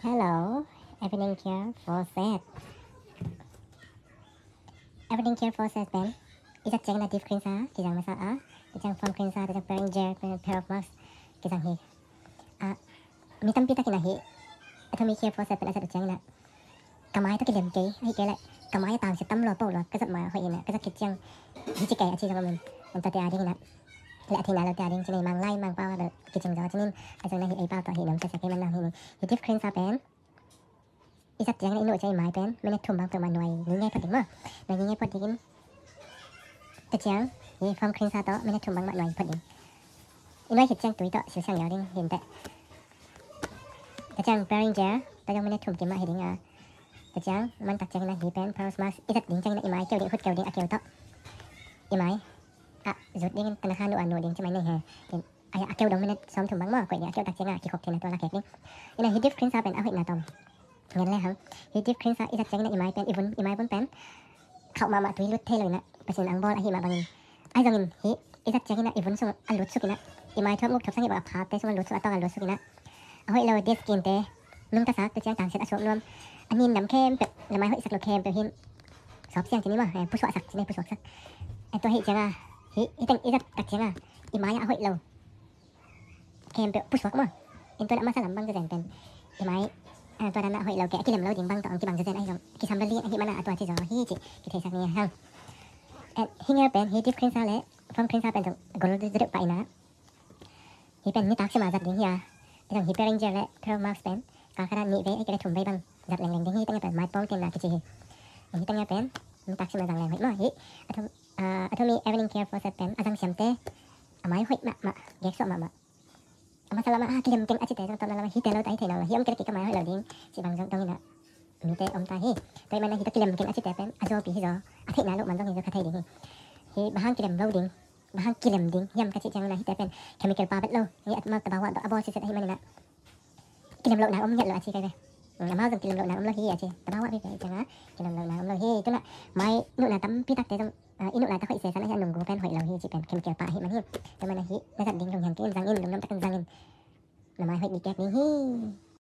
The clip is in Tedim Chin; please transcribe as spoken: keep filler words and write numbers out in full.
Hello, Evening Care Four Set. Evening Care Four Set pen i zat ciangin a deep cleanser kizang masa a, tua ciang foam cleanser, tua ciang peeling gel, pen pair of mask kizang hi. A, mi tampi takin a hi Atomy Care Four Set pen a zat uh ciangin a ka mai tawh kilem kei, ahi kei leh ka mai a tangsia tam lua peuh lua ka zat ma hoih in a, ka zat khit ciang hi ci kei a ci zong om in, an tua te a ding in a, le a theihna lo te a ding ci nei, Manglai Mangpau a bel kicing zaw ci nin, a zong na hi ei pau tawh hi nuam sia sia kei man na hi ni. Hi deep cleanser pen i zat ciangin a i nuh ciang i mai pen minute thum bang peuhmah nuai ngingei phot ding maw. Nuai ngingei phot dingin, tua ciang hi foam cleanser tawh minute thum bang mah nuai phot ding. I nuai khit ciang tui tawh silsiang liau ding hi inteh. Tua ciang peeling gel tawh zong minute thum kim mah hi ding a. Tua ciang man tak ciangin a hi pen pair of mask i zat ding ciangin a i mai keu ding, khut keu ding, a keu tawh i mai ah zut dingin, tana kha nuh a nuh ding ci mai nei he. Ai, a keu dong minute sawm thum bang maw koih ding, a keu tak ciangin a kikhok theihna tua la khek ding. Ina hi deep cleanser pen a hoihna tawm ngen le hang. Hi deep cleanser i zat ciangin a i mai pen, i vun, i mai vun pen khauh mahmah, tui lut thei lo in a, Pasian ang bawl ahi mah bangin. Ahi zongin hi i zat ciangin a i vun sung a lut suk in a, i mai thuam uk thuam sang hi bang a phate sung a lut suk, a tawng a lut suk in a, a hoih lo dead skin te nungtasak, tua ciang tangsiat a suak nuam, a nin nam khempeuh, le mai hoihsak lo khempeuh hin suak siang ci ni maw, eh, pusuahsak ci ni, pusuaksak. Eh, tua hi ciang a, hi, hi teng i zat tak ciang a i mai a hoih lo khempeuh pusuak maw. In tua a masa lam bang zazen pen i mai, ah, tua dan a hoih lo kei, a kilem lo ding bang tawh ang kibang zazen ahi zong kisam lo ding ahi man a, a tua ci zaw hi ci kitheisak ni hang. And hi ngel pen hi deep cleanser le foam cleanser pen zong gol deuh pah in a, hi pen nitak sim a zat ding hi a. Hi zong hi peeling gel le pair of mask pen kal khat a nih vei, ahi kei leh thum vei bang zat lengleng ding hi. Teng pen mai pawng tenna kici hi. Hi teng pen nitak sim a zang leng hoih maw. Hi Atom, ah, Atomy Evening Care Four Set pen a zang siamte a mai hoih mahmah, geksuah mahmah. A masa lamah a kilem keng a cite zong tawmna lamah hite lo ta hi thei nang lo, hi om kei leh kei ka mai hoih lo ding ci bang zong dong in a, mite om ta hi. Tua ahih man a hi tawh kilem keng a cite pen a zawpi hi zaw, a theihna loh man zong hi zaw, kha thei ding hi. Hi bang hang kilem lo ding, bang hang kilem ding hiam ka cih ciangin a, hite pen chemical pha vet lo, hi a mal tabauah tawh a bawl sitset ahih manin a kilem lohna om ngiat lo a ci kei ve. Amau zong kilem lohna om lo hi a ci, tabauah veve ciang a kilem lohna om lo hi. Tua in a mai nuhna tampi takte zong, ah, i nuh laitakin hoih sesa in a, hi a nunggu pen hoih lo hi cih pen chemical pha ahih man hi. Tua man a hi na zat ding lunghiang kei in zang in, lungnuam takin zang in. Na mai hoih dikek ding hi.